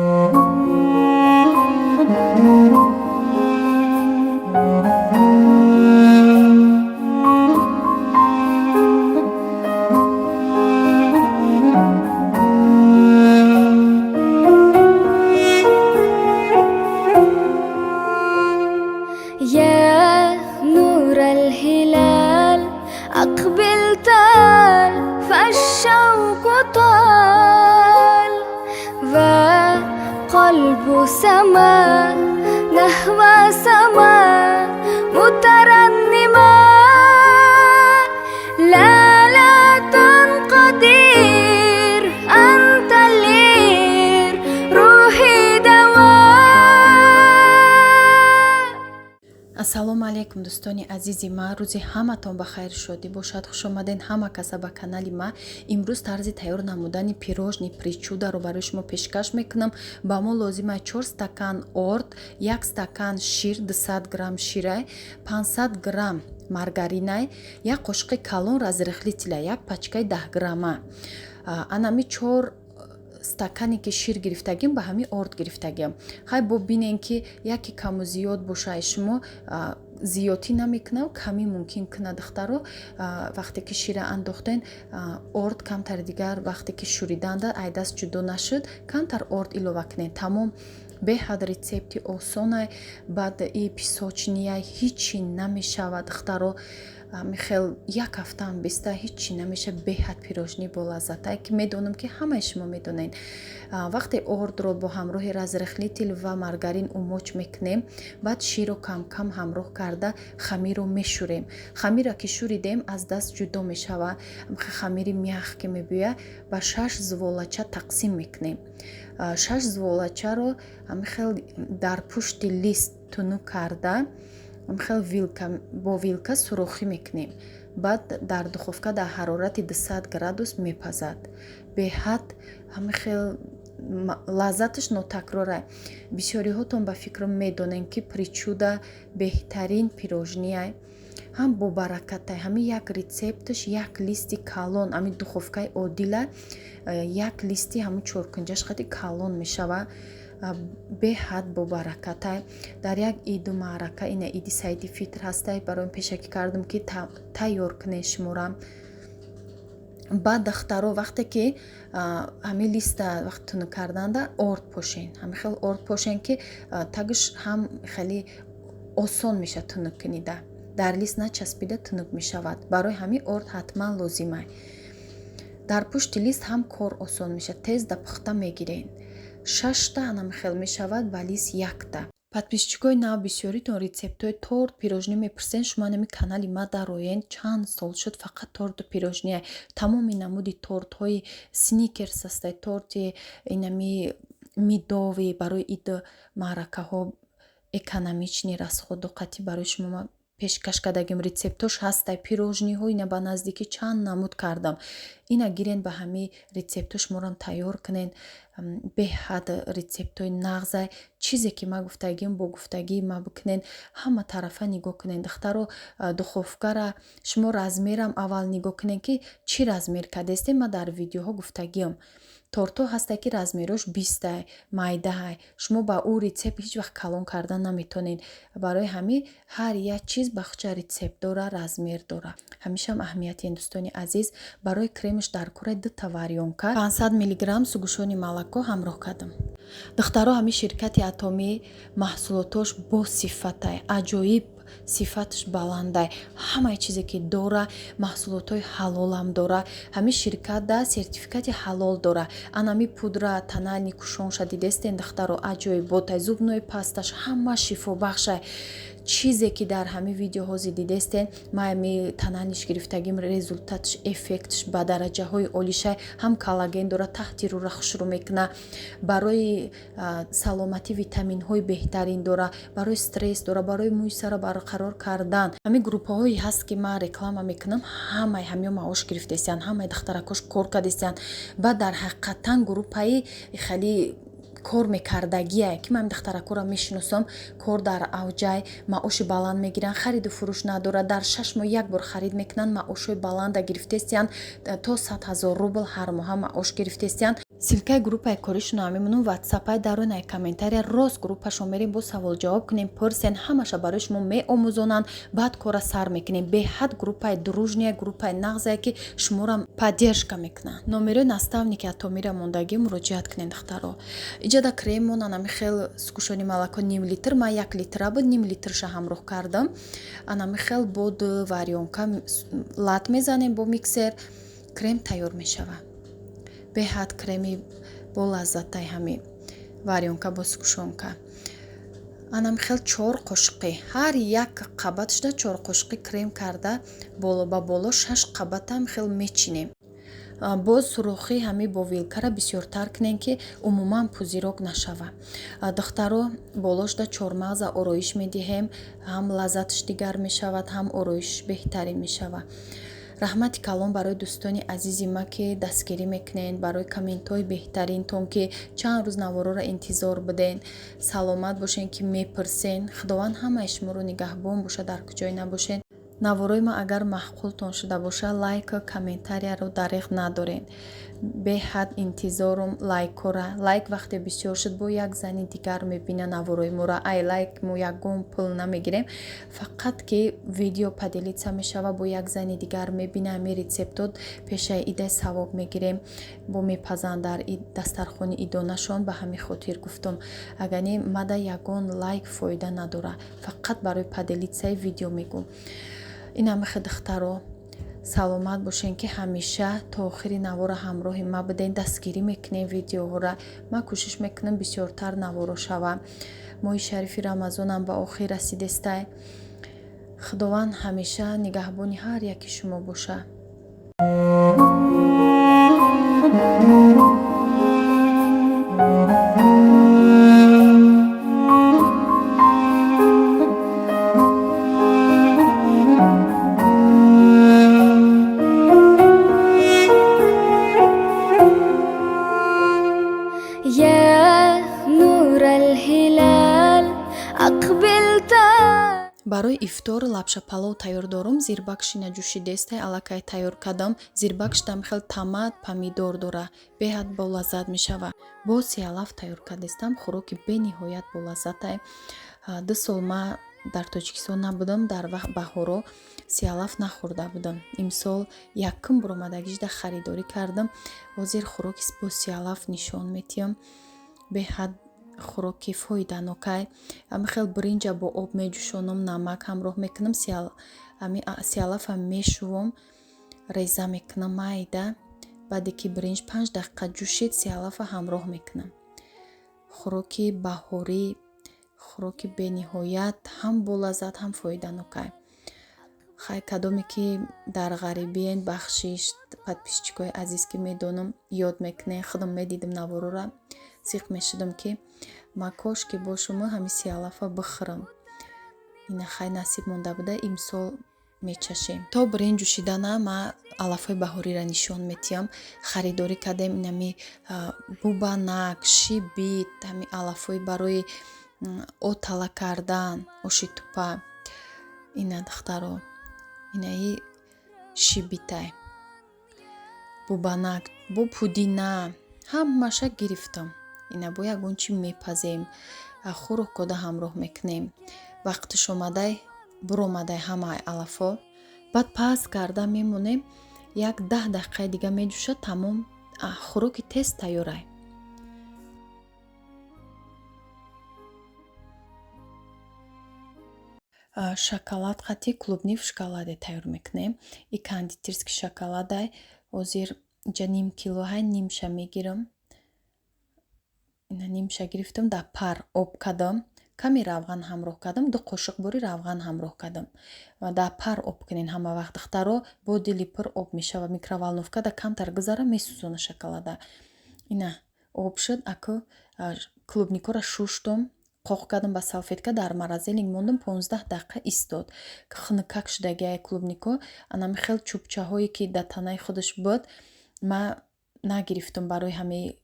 يا نور الهلال أقبل تعال، فالشوق طال وقلب سما نحو سما مترنما. لا لا تنقدر أنت اللير روحي دواء. Ассалому алайкум, дӯстони азизи ман, рӯзи ҳаматон ба хайру шодӣ бошад. Хушомадед ҳама каса ба канали ман. Имрӯз тарзи тайёр намудани пирожни причударо барои шумо пешкаш мекунам. Ба мо лозима 4 стакан орд, 1 стакан шир, 200 грамм ширай, 500 грамм маргаринай, як қошиқи калон разрыхлителя, як пачкаи 10 грамма. Анами 4 стакане ки шир гирифтагим, ба ҳамин орд гирифтагиам. Хай, бо бинен, ки яке каму зиёд боша, шумо зиёдтӣ намекунав, камӣ мумкин кунад. Духтаро, вақте ки шира андохтен, орд камтар дигар, вақте ки шӯриданда ай даст ҷудо нашуд, камтар орд илова кунед, тамом. Беҳад рецепти осонай, баъд и песочныяй, ҳичи намешавад. Духтаро, хел як ҳафтаам биста ҳичи намеша. Беҳад пирожни болаззатае, ки медонам, ки ҳамаи шумо медонед. Вақте ордро бо ҳамроҳи разрыхлитель ва маргарин умоч мекунем, баъд широ камкам ҳамроҳ карда хамирро мешӯрем. Хамирро ки шӯридем, аз даст ҷудо мешавад. Хамири мягкий мебиёяд. Ба шаш зволача тақсим мекунем. Шаш зволачаро хел дар пушти лист тунук карда, хел вилка бо вилка сурохӣ мекунем. Баъд дар духовка дар ҳарорати 200 градус мепазад. Беҳад ҳамин хел лаззаташ нотакрора. Бисёриҳотон, ба фикрам, медонем, ки причуда беҳтарин пирожнияй, ҳам бобаракатай. Ҳамин як рецепташ як листи калон, ҳамин духовкаи одила як листи ҳамун чоркунҷаш қади калон мешавад. Беҳад бобаракатай. Дар як иду маърака, ина иди Саиди Фитр ҳастай, барои пешакӣ кардам, ки тайёр кунед шуморам. Баъд, духтаро, вақте ки ҳамин листа вақт тунук карданда, орд пошен, ҳамин хел орд пошен, ки тагш ҳам хеле осон мешавад тунук кунида, дар лист начаспида тунук мешавад. Барои ҳамин орд ҳатман лозимай. Дар пушти лист ҳам кор осон мешавад, тез да пухта мегирен. Шашта анам хел мешавад, ба лист якта. Подписчикои нав, бисёритон рецептҳои торт, пирожни мепурсен. Шумо нами канали ма дароен, чанд сол шуд, фақат торту пирожния, тамоми намуди тортҳои Сникерс ҳастай, торти инами медовый, барои иду маъракаҳо экономичный расходу қатъи барои шумо пешкаш кардагим, рецептош ҳастай. Пирожниҳо ина ба наздикӣ чанд намуд кардам. Ина гирен, ба ҳамин рецептҳо шуморам тайёр кунен. Беҳад рецептҳои нағзай. Чизе ки ман гуфтагим, бо гуфтагии ма бикунен, ҳама тарафа нигоҳ кунен. Духтаро, духовкара шумо размерам аввал нигоҳ кунен, ки чӣ размер кардестем. Ман дар видеоҳо гуфтагиам, тортҳо ҳастай, ки размерош 20-ай, майдаҳай, шумо ба ӯ рецепт ҳеҷ вақт калон кардан наметонед. Барои ҳамин ҳар як чиз ба худша рецепт дора, размер дора. Ҳамешаам аҳамияти, дӯстони азиз. Барои кремаш дар кора дута варёнка, 500 миллиграмм сгущённый молоко ҳамроҳ кардам. Духтаро, ҳамин ширкати Атомӣ маҳсулотош босифатай, аҷоиб сифаташ баландай. Ҳамаи чизе ки дора, маҳсулотҳои ҳалолам дора. Ҳамин ширкатда сертификати ҳалол дора. Анами пудра тональный кушонша дидестен, духтаро, аҷоиботай. Зубной пасташ ҳама шифобахшай. Чизе ки дар ҳамин видеоҳози дидестен, ма ами тональныйш гирифтагим, результатш, эффектш ба дараҷаҳои олишай. Ҳам коллаген дора, таҳти рӯра хушрӯ мекуна, барои саломатӣ витаминҳои беҳтарин дора, барои стресс дора, барои мӯи сара барқарор кардан. Ҳамин группаҳое ҳаст, ки ман реклама мекунам, ҳамаи ҳамиё маош гирифтаистиянд, ҳамаи духтаракош кор кардистиянд. Баъд дар ҳақиқатан группаи хеле кор мекардагие, ки ман духтаракоро мешиносам, кор дар авҷай, маоши баланд мегиранд, хариду фурӯш надорад, дар 6 моҳ як бор харид мекунанд, маошҳои баланда гирифтаистиянд, то 100 000 рубл ҳар моҳа маош гирифтаистиянд. Ссылкаи группаи коришона мемонам, ватсапай даронаи комментария, рост группашон мерем, бо савол-ҷавоб кунем, пурсен, ҳамаша барои шумо меомӯзонанд. Баъд кора сар мекунем. Беҳад группаи дружная, группаи нағзае, ки шуморо поддержка мекунанд. Номерои наставники Атомира мондагӣ, муроҷиат кунед, духтаро. Иҷада кремон анами хел сгущённый молоко ним литр, ман 1 литра буд, ним литрша ҳамроҳ кардам. Анами хел бо ду варёнка лат мезанем, бо миксер крем тайёр мешавад. Беҳад креми бо лаззатай ҳами варёнка бо сгущёнка. Анам хел чор қошиқи, ҳар як қабат шуда чор қошиқи крем карда, боло ба боло шаш қабатам хел мечинем. Боз сурохи ҳами бо вилкара бисёртар кунем, ки умуман пузырёк нашава. Духтаро, болошда чормағза ороиш медиҳем, ҳам лаззаташ дигар мешавад, ҳам ороишш беҳтарин мешавад. Раҳмати калон барои дӯстони азизи ма, ки дастгирӣ мекунед, барои комментҳои беҳтаринтон, ки чанд рӯз навороро интизор буден. Саломат бошен, ки мепурсен. Худованд ҳамаи шуморо нигаҳбон бошад, дар куҷое набошед. Наворои ман агар маъқултон шуда бошад, лайку комментарияро дареғ надоред. Беҳад интизорум лайкҳора. Лайк вақте бисёр шуд, бо як зани дигар мебина наворои моро. Ай лайк мо ягон пул намегирем, фақат ки видео поделиться мешава, бо як зани дигар мебина ҳами рецептот, пешаи идай савоб мегирем, бо мепазанд дар дастархони идонашон. Ба ҳамин хотир гуфтум, агар не, мада ягон лайк фоида надора, фақат барои поделитьсяи видео мегӯм. Ин ҳамихе, духтаро, саломат бошен, ки ҳамеша то охири навора ҳамроҳи ма буден, дастгирӣ мекунем видеоҳоро. Ман кӯшиш мекунам, бисёртар наворо шава. Моҳи шарифи Рамазонам ба охир расидестай. Худованд ҳамеша нигаҳбони ҳар яки шумо боша. يا نور الهلال أقبلت. Барои ифтор лапшапалов тайёр дорум. Зирбакшина ҷӯшидестай, аллакай тайёр кардам. Зирбакшдам хел томат, помидор дора, беҳад болаззат мешава. Боз сиалаф тайёр кардестам, хӯроки бениҳоят болаззатай. 2 сол ма дар Тоҷикистон набудам, дар вақт баҳоро сиалаф нахӯрда будам. Имсол якум буромадагишда харидорӣ кардам. Ҳозир хӯроки бо сиалаф нишон метиҳам. Беҳад хӯроки фоиданокай. Ҳами хел биринҷа бо об меҷӯшонам, намак ҳамроҳ мекунам, сиалафам мешӯвам, реза мекунам майда. Баъде ки биринҷ 5 дақиқа ҷӯшид, сиалафа ҳамроҳ мекунам. Хӯроки баҳорӣ, хӯроки бениҳоят ҳам болаззат, ҳам фоиданокай. Хай, кадоме ки дар ғарибиен, бахшиш, подписчикои азиз, ки медонам, ёд мекунем. Худам медидим наворора, зиқ мешудам, ки ма кош ки бошуму ҳами сиалафа бихӯрам. Ина хай, насиб монда буда, имсол мечашем. То биринҷ ҷӯшидана ма алафҳои баҳориро нишон метиҳам. Харидорӣ кардем инами бубанак, шибит, ҳами алафҳои барои отала кардан, оши тупа. Ина, духтаро, инаи шибитай, бубанак, бо пудина, ҳамаша гирифтам. Ина бо ягон чи мепазем, хӯрокода ҳамроҳ мекунем. Вақтиш омадай, буромадай ҳамаи алафҳо. Баъд паст карда мемонем, як 10 дақиқаи дига меҷӯшад, тамом, хӯроки тез тайёрай. Шоколад қати клубника в шоколаде тайёр мекунем. И кондитерский шоколадай. Ҳозир инҷа ним килоҳай, нимша мегирам. Ина, нимша гирифтам, дар пар об кардам, каме равған ҳамроҳ кардам, ду қошиқ бори равған ҳамроҳ кардам. Дар пар об кунен ҳама вақт, духтаро, бо дили пур об мешавад. Микроволновкада камтар гузара, месӯзона шоколада. Ина, об шуд, аку клубникаро шуштум, қоқ кардам ба салфетка, дар морозильник мондам, 15 дақиқа истод. Хунукак шудагиай клубнико. Анами хел чӯбчаҳое ки дар танаи худаш буд, ма нагирифтум, барои ҳамаи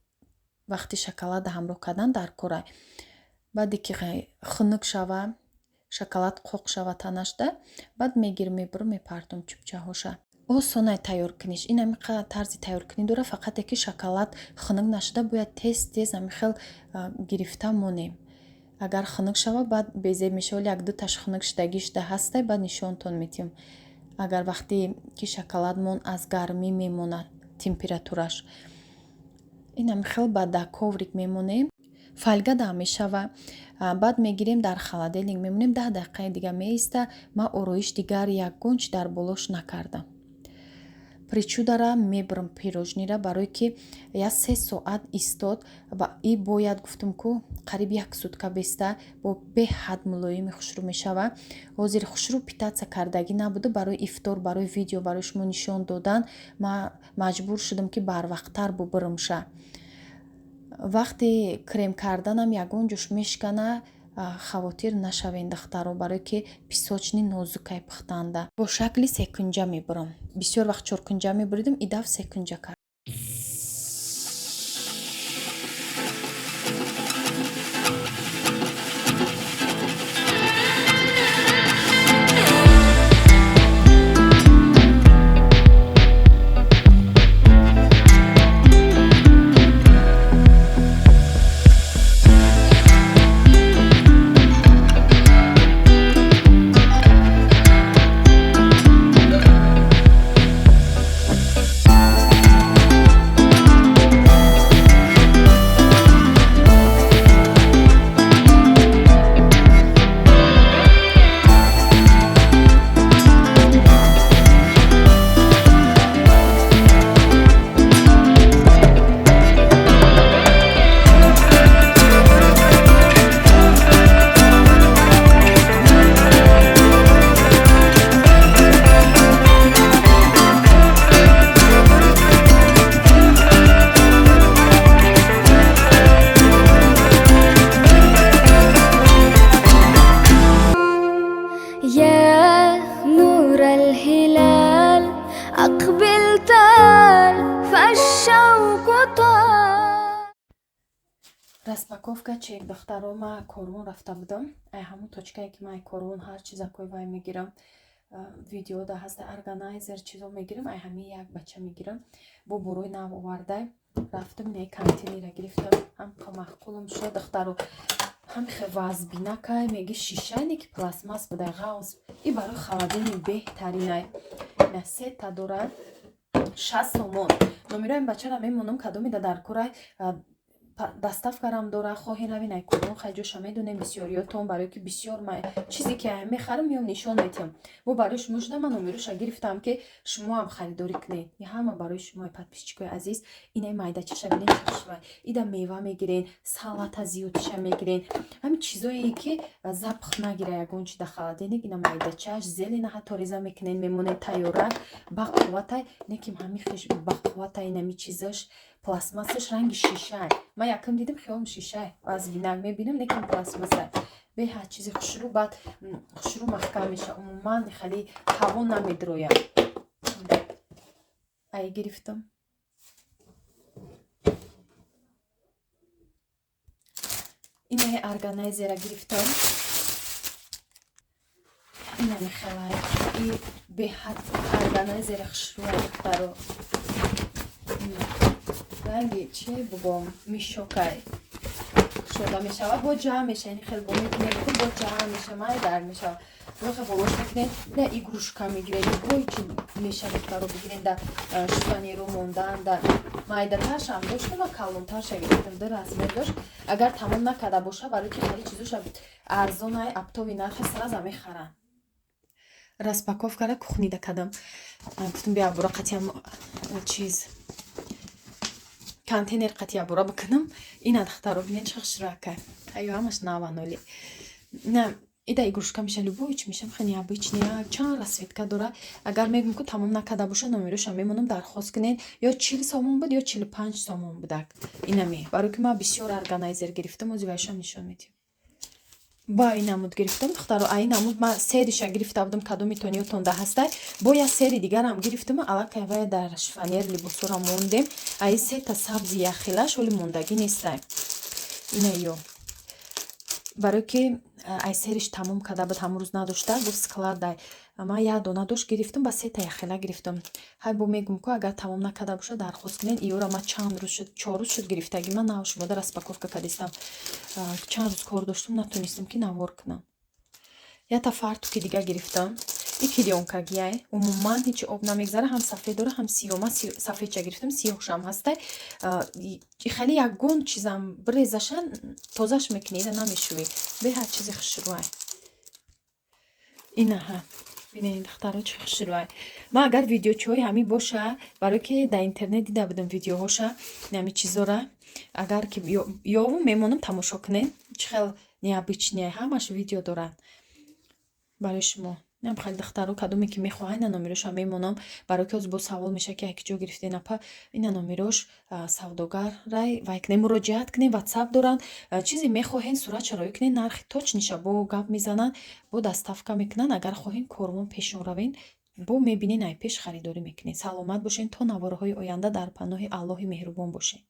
вақти шоколада ҳамроҳ кардан дар корай. Баъде ки хунук шава, шоколад қоқ шава танашда, баъд мегирм, мебурам, мепартом чӯбчаҳоша. Осонай тайёр куниш. Ин ҳамиқа тарзи тайёркунӣ дора, фақате ки шоколад хунук нашуда бояд тез тез ҳамин хел гирифта монем. Агар хунук шава, баъд безеб мешава. Вале як дуташ хунук шудагӣ шуда ҳастай, баъд нишонтон метиҳам. Агар вақте ки шоколадмон аз гармӣ мемонад температураш. Ин ҳамин хел ба да коврик мемонем. Фольга дам мешава. Баъд мегирем дар холодильник мемонем, 10 дақиқаи дига меиста. Ман ороиш дигар ягон чи дар болош накардам. Причудара мебарам пирожнира, барое ки я 3 соат истод ва и бояд гуфтум ку қариб як сутка беста бо беҳад мулоими хушрӯ мешава. Ҳозир хушрӯ питатса кардагӣ набуда, барои ифтор, барои видео, барои шумо нишон додан ман маҷбур шудам ки барвақттар бубарамша. Вақти крем карданам ягон ҷош мешкана, хавотир нашавен духтаро, барое ки песочный нозукай пухтанда. Бо шакли секунҷа мебурам. Бисёр вақт чоркунҷа мебуридам, и дафъ секунҷа кардам. يا نور الهلال أقبل تعال فالشوق طال. Распаковка чек, духтаро. Ма Корвон рафта будам. Ай ҳамун точкае ки ман ай Корвон ҳар чизакои вай мегирам, видеода ҳаста, органайзер чизо мегирам, ай ҳамин як бача мегирам. Бо борои нав овардай. Рафтам, инаи контейнера гирифтам. Ҳам маъқулам шуд, духтаро. Ҳам хе вазбинакай, меги шишае не ки пластмасс будай, ғавз. И барои холодильник беҳтаринай. Ина сета дорад. 60 сомон. Номерои ин бачара мемонам, кадомида дар курай доставкарам дора, хоҳӣ равин ай Корвон, хай ҷоша медонем бисёриётон, барое ки бисёр чизе ки мехарам, меом нишон метиҳам. Бо барои шумо шуда ман номероша гирифтам, ки шумо ҳам харидорӣ кунед. И ҳама барои шумо, подписчикои азиз. Инаи майдачаша бинед, чашма. Ида мева мегирен, салата зиёдиша мегирен. Ҳамин чизое ки запах нагира ягон чи да холодильник, ина майдачаш, зелена ҳатто реза мекунен, мемонед тайёра, бақувватай, неким ҳамин хеш бақувватай инами чизаш пластмассаш ранги шишай. Ман якам дидам, хиёлам шишай. Аз винак мебинам, лекин пластмассай. Беҳад чизи хушрӯ, баъд хушрӯ маҳкам меша. Умуман хеле ҳаво намедрояд. Ай гирифтам. Инаи органайзера гирифтам. Ина мехелай. И беҳад органайзера хушрӯай, духтаро. Ранги чи бугом мишокай. Шуда мешава, бо ҷамъ меша, ин хел бо мекунед, бо ҷамъ меша, майдар мешава. Рохе болош мекунед, на игрушка мегиред, любой чи меша, духтаро, бигиред да шифоньеру мондан, да майдатаршам доштам ва калонтарша гирифтам, ду размер дошт. Агар тамом накарда боша, барои ки хеле чизоша арзонай, оптовый нархи сразу мехаранд. Распаковкара кухнида кардам. Гуфтам бия бура қатиам чиз контейнер қатия бура бикунам. Ина духтаро бинед, чӣ хушрӯакай. Аю ҳамаш наваноли. На ида игрушка меша, любой чи меша, хеле необычный, чанд расцветка дора. Агар мегӯм ку тамом накарда боша, номероша мемонам, дархост кунед. Ё 40 сомон буд, ё 45 сомон будак. Инаме. Барои ки ман бисёр органайзер гирифтам, ози вайшам нишон медиҳам. Ба ин намуд гирифтам, духтаро, ай намуд ман сериша гирифта будам, кадоми тониётон да ҳастай. Бо як сери дигарам гирифтам, аллакай вая дар шифоньер либосҳоро мондем. Ай сета сабзи яхилаш ҳоли мондагӣ нестай. Ина ё. Барое ки ай сериш тамом карда буд, ҳамон рӯз надошта, гуфт, склад дай. Ман як дона дошт, гирифтам, ба сета яхела гирифтам. Ҳай, бо мегум ку, агар тамом накарда бошад, дархост кунед. Иёра ман чанд рӯз шуд, 4 рӯз шуд гирифтагӣ, ман нав шумода распаковка кардистам. Чанд рӯз кор доштам, натонистам, ки навор кунам. Якта фартуки дига гирифтам. И клеёнка гияй, умуман ҳеҷ об намегзара, ҳам сафед дора, ҳам сиёҳ. Ман сафедча гирифтам, сиёҳшам ҳастай. Хеле ягон чизам бирезаша, тозаш мекунӣ, ира намешӯӣ. Беҳад чизи хушрӯай. Инаҳа, бинед, духтаро, чӣ хушрӯай. Ман агар видеочиҳои ҳамин боша, барое ки дар интернет дида будам видеоҳоша, ҳамин чизора, агар ки ёвум, мемонам, тамошо кунед, чӣ хел необычный, ҳамаш видео доранд барои шумо. Инам хеле, духтаро, кадоме ки мехоҳанд, ина номероша мемонам, барое ки ҳозир боз савол мешавад, ки ки ҷо гирифтед, апа. Ина номерош савдогар рай вай кунед, муроҷиат кунед, Ватсап доранд. Чизе мехоҳед, суратша роӣ кунед, нархи точный ша бо гап мезананд, бо доставка мекунанд. Агар хоҳед, корвон пешон равед, бо мебинед, ай пеш харидорӣ мекунед. Саломат бошед, то наворҳои оянда, дар паноҳи Аллоҳи меҳрубон бошед.